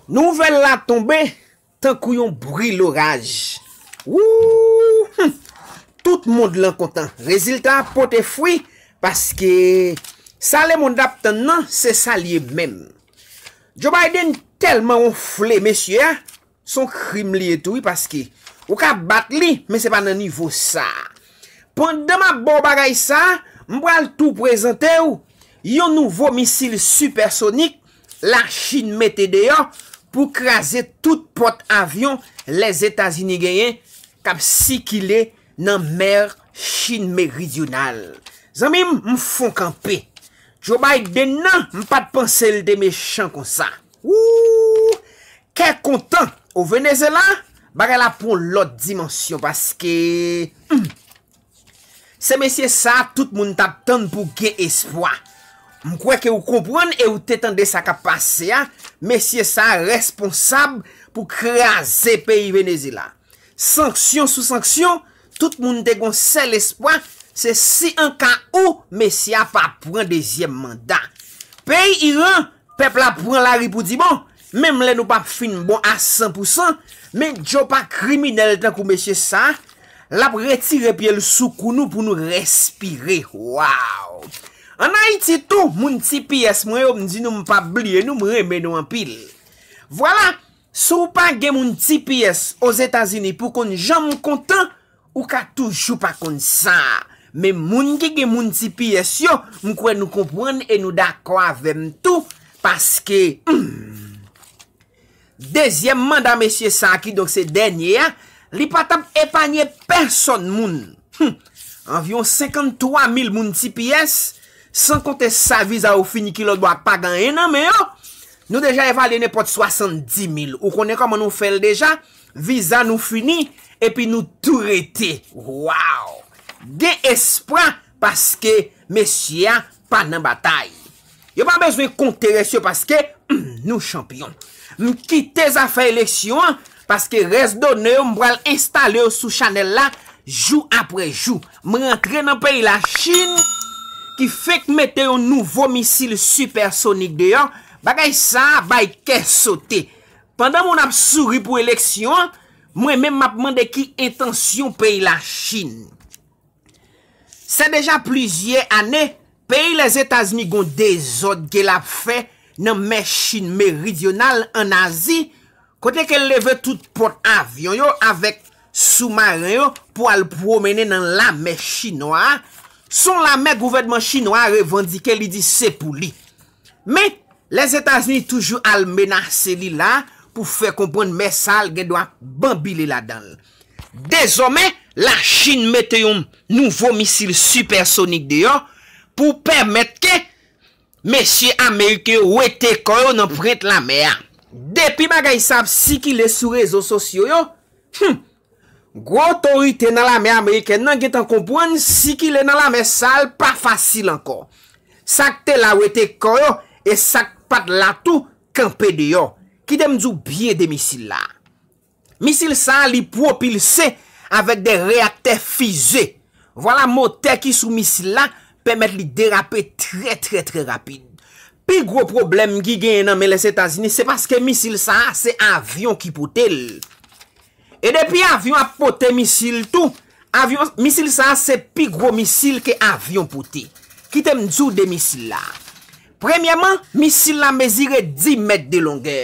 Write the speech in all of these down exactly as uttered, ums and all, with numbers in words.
Nouvèl la tonbe tankou yon bri loraj. Wouhou! Tout mond lan kontan. Rezilta a pote fwi paske sa lemonn ap tann nan, se sa l ye menm. Joe Biden tèlman wonfle mesye a, se yon krim li ye tou wi, paske ou ka bat li, men se pa nan nivo sa. Pandan m ap ba w bagay sa, m pral tou prezante w yon nouvo misil sipèsonik Lachin mete deyò pou kraze tout pòt avyon Lèzetazini genyen k ap sikile nan mè Chin Meridyonal. Zanmi m, m fon kanpe. Joe Biden nan, m pa t panse l te mechan konsa. Wouhou! Kè kontan. O Venezuela, bagay la pran yon lòt dimansyon paske, hmm, se mesye sa a tout moun t ap tann pou gen espwa. M kwè ke ou konprann e ou te tande sa k ap pase a. Mesye sa a responsab pou kraze peyi Venezuela. Sanksyon sou sanksyon, tout moun te gon sèl espwa, se si an ka ou mesye a pa pran dezyèm manda. Peyi Iran, pèp la pran lari pou di bon, menm lè nou p ap fin bon a san pou san, men Joe pa kriminèl tankou mesye sa, l ap retire pye l sou kou nou pou nou respire. Waw! Ann Ayiti tou, moun T P S mwen yo, m di nou m p ap bliye nou, m renmen nou anpil. Vwala, si w pa gen moun T P S Ozetazini pou konn jan m kontan, ou ka toujou pa konn sa. Men moun ki gen moun T P S yo, m kwè nou konprann e nou dakò avè m tou, paske, hmm, dezyèm manda mesye sa a, kidonk se dènye a, li pa t ap epanye pèsòn moun. Hmm. Anviwon senkanntwa mil moun T P S, san konte sa viza yo fini ki lòt bò a pa gen anyen nan men yo. Nou deja evalye nenpòt swasanndimil. Ou konnen kòman nou fè l deja? Viza nou fini, epi nou tou rete. Waw! Gen espwa paske mesye a pa nan batay. Yo pa bezwen konte rès yo paske, hmm, nou chanpyon. M kite zafè eleksyon an paske rès done yo m pral enstale yo sou chanèl la jou apre jou. M rantre nan peyi Lachin ki fenk mete yon nouvo misil sipèsonik deyò. Bagay sa a bay kè sote. Pandan moun ap souri pou eleksyon an, mwen menm m ap mande ki entansyon peyi Lachin. Sa deja plizyè ane, peyi Lèzetazini gon dezòd ke l ap fè nan mè Chin Meridyonal ann Azi, kote ke l leve tout pòt avyon yo avèk soumaren yo pou al pwomennen nan lamè chinwa a. Se yon lamè gouvènman chinwa a revandike, li di se pou li. Men, Lèzetazini toujou al menase li la pou fè konprann mè sa a l gen dwa banbile ladan l. Dezòmè, Lachin mete yon nouvo misil sipèsonik deyò pou pèmèt ke mesye ameriken yo wete kò yo nan pwent lamè a. Depi bagay sa ap sikile sou rezo sosyo yo, hmm, gwo otorite nan lame amerikèn nan gentan konprann sikile nan lamè sa a l pa fasil ankò. Sa k te la wete kò yo e sa k pa t la tou kanpe deyò. Kite m di w byen de misil la. Misil sa a, li pwopilse avèk de reyaktè fize. Vwala motè ki sou misil la pèmèt li derape trè, trè, trè rapid. Pi gwo pwoblèm ki genyen nan men Lèzetazini, se paske misil sa a, se avyon ki pote l. E depi avyon ap pote misil tou, avyon, misil sa a se pi gwo misil ke avyon pote. Kite m di w de misil la. Premyèman, misil la mezire dis mèt de longè.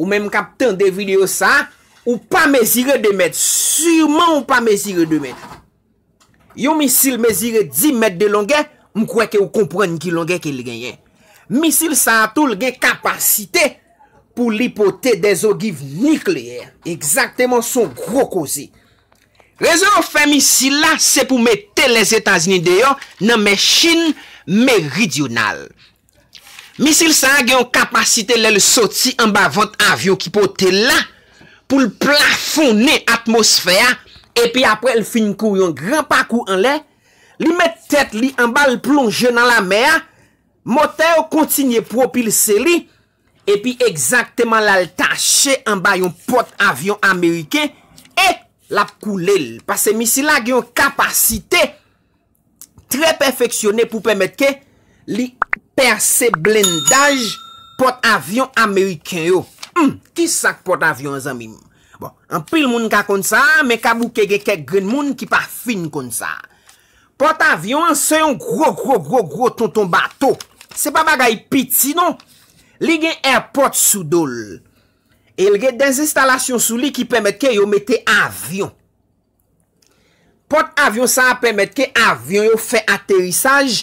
Ou menm k ap tande videyo sa a, ou pa mezire de mèt. Siman ou pa mezire de mèt. Yon misil mezire dis mèt de longè, m kwè ke w konprann ki longè ke l genyen. Misil sa a tou, l gen kapasite pou li pote dèzogiv nikleyè. Egzakteman, se yon gwo koze. Rezon yo fè misil la, se pou mete Lèzetazini deyò nan mè Chin Meridyonal. Misil sa a gen yon kapasite lè l soti anba vant avyon ki pote l la pou l plafonnen atmosfè a, epi apre l fin kouri yon gran pakou anlè, li met tèt li anba, l plonje nan lamè a, motè yo kontinye pwopilse li, epi egzakteman la l tache anba yon pòt avyon ameriken e l ap koule l. Paske misil la gen yon kapasite trè pèfeksyone pou pèmèt ke li pèse blendaj pòt avyon ameriken yo. Hmm, ki sa k pòt avyon an, zanmi m? Bon, anpil moun ka konn sa, men ka bouke gen kèk grenn moun ki pa fin konn sa. Pòt avyon an se yon gwo, gwo, gwo, gwo tonton bato. Se pa bagay piti, non. Li gen èpòt sou do l. E l gen dèzenstalasyon sou li ki pèmèt ke yo mete avyon. Pòt avyon sa a pèmèt ke avyon yo fè aterisaj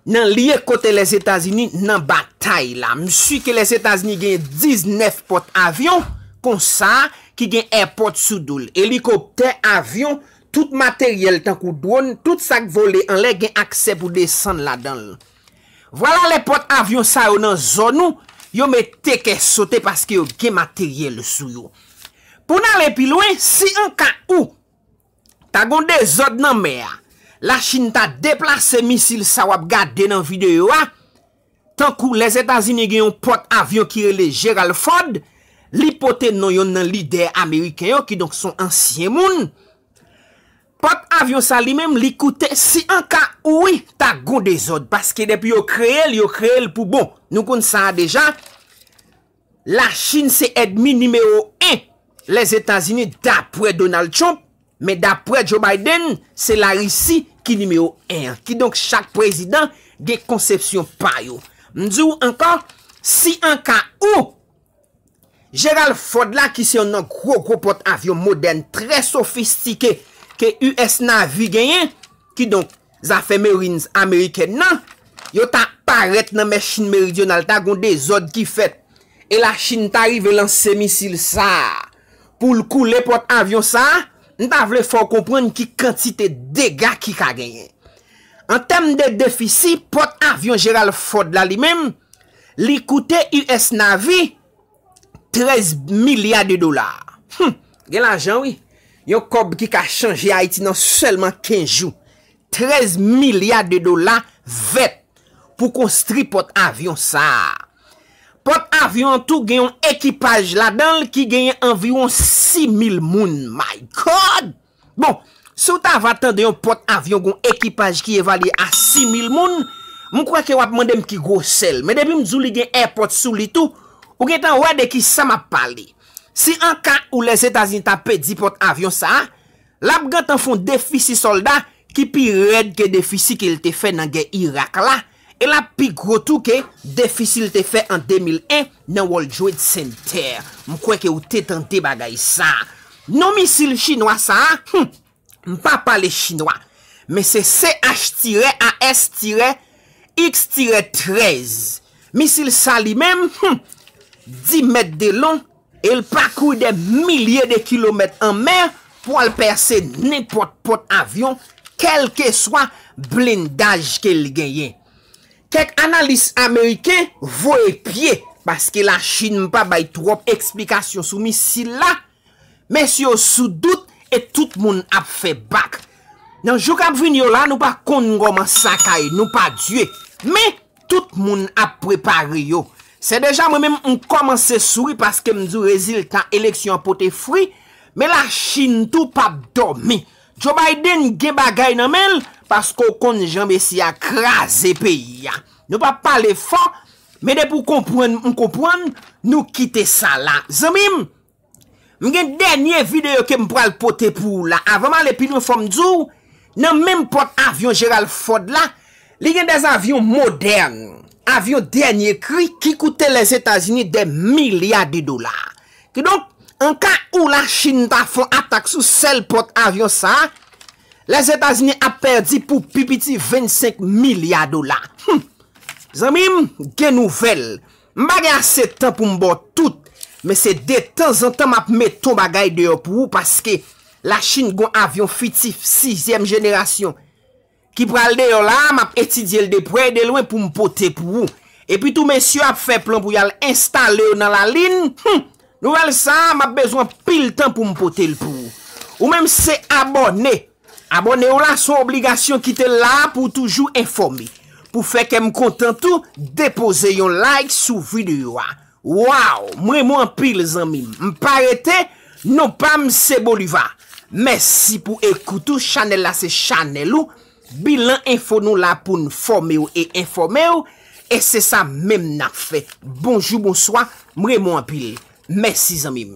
nan lye kote Lèzetazini nan batay la. M si ke Lèzetazini gen diznèf pòt avyon konsa ki gen èpòt sou do l. Elikoptè, avyon, tout materyèl tankou dwòn, tout sa k vole anlè gen aksè pou desann ladan l. Vwala lè pòt avyon sa yo nan zòn ou, yo mete kè sote paske yo gen materyèl sou yo. Pou n ale pi lwen, si an ka ou ta gon dezòd nan mè a, Lachin ta deplase misil sa w ap gade nan videyo a, tankou Lèzetazini gen yon pòt avyon ki rele Gerald Ford, li pote non yonn nan lidè ameriken yo, kidonk s on ansyen moun. Pòt avyon sa li menm, li koute, si an ka ou wi ta gon dezòd, paske depi yo kreye l, yo kreye l pou bon. Nou konn sa a deja. Lachin se ènmi nimewo en Lèzetazini, dapre Donald Trump, men dapre Joe Biden, se Larisi ki nimewo en an. Kidonk, chak prezidan gen konsepsyon pa yo. M di w ankò, si an ka ou, Gerald Ford la, ki se yon nan gwo, gwo pòt avyon modèn, trè sofistike ke U S Navy genyen, kidonk, zafè Marines amerikèn nan, yo ta parèt nan mèchin meridyonal, ta gon dezòd ki fèt. E Lachin ta rive lanse misil sa a pou l koule pòt avyon sa a, m ta vle fè w konprann ki kantite dega ki ka genyen. An tèm de defisi, pòt avyon Gerald Ford la li menm, li koute U S Navy trèz milya de dola. Hum, gen lajan wi. Yon kòb ki ka chanje Ayiti nan sèlman kenz jou. Trèz milya de dola vèt pou konstri pòt avyon sa a. Pòt avyon an tou gen yon ekipaj ladan l ki genyen anviwon sis mil moun. My God! Bon, si w ta va tande yon pòt avyon gon ekipaj ki evalye a sis mil moun, m kwè ke w ap mande m ki gwosè l. Men depi m di w li gen èpòt sou li tou, ou gentan wè de ki sa m ap pale. Si an ka ou Lèzetazini ta pèdi pòt avyon sa a, l ap gentan fè yon defisi sòlda ki pi rèd ke defisi ke l te fè nan gè Irak la, e l ap pi gwo tou ke defisi l te fè an de mil en nan World Trade Center. M kwè ke w te tande bagay sa. Non misil chinwa sa a, hum, m pa pale chinwa, men se C H tirè A S tirè X tirè trèz. Misil sa li menm, hum, dis mèt de lon, e l pakouri dè milye de kilomèt an mè pou al pèse nenpòt pòt avyon, kèlkeswa blendaj ke l genyen. Kèk analis ameriken voye pye, paske Lachin pa bay twòp eksplikasyon sou misil la, mesye yo sou dout e tout moun ap fè bak. Nan jou k ap vini yo la, nou pa konn kòman sa ka ye, nou pa Dye. Men, tout moun ap prepare yo. Se deja mwen menm m kòmanse souri paske m di w rezilta eleksyon an pote fwi, men Lachin tou p ap dòmi. Joe Biden gen bagay nan men l paske w konn jan mesye a kraze peyi a. Nou p ap pale fò, men depi w konprann m konprann, nou kite sa la. Zanmi m, m gen dènye videyo ke m pral pote pou ou la. Avan m ale pi lwen, fò m di w, nan menm pòt avyon Gerald Ford la, li gen dè avyon modèn, avyon dènye kri ki koute Lèzetazini dè milya de dola. Kidonk, an ka ou Lachin ta fè yon atak sou sèl pòt avyon sa a, Lèzetazini ap pèdi pou pi piti vennsenk milya dola. Hum! Zanmi m, gen nouvèl. M pa gen ase tan pou m ba w tout, men se detanzantan m ap mete yon bagay deyò pou ou paske Lachin gon avyon fitif sizyèm jenerasyon ki pral deyò la a, m ap etidye l de prè e de lwen pou m pote pou ou. Epi tou, mesye yo ap fè plan pou y al enstale yo nan lalin. Hum! Nouvèl sa a, m ap bezwen anpil tan pou m pote l pou ou. Ou menm se abòne. Abòne w la se yon obligasyon, kite l la a pou w toujou enfòme. Pou fè kè m kontan tou, depoze yon like sou videyo a. Waw, m renmen w anpil zanmi m. M pa rete, non pa m se Bolivar. Mèsi pou ekout ou, chanèl la se chanèl ou. Bilan enfo nou la pou n fòme w e enfòme w, e se sa menm n ap fè. Bonjou, bonswa, m renmen w anpil. Mèsi zanmi m.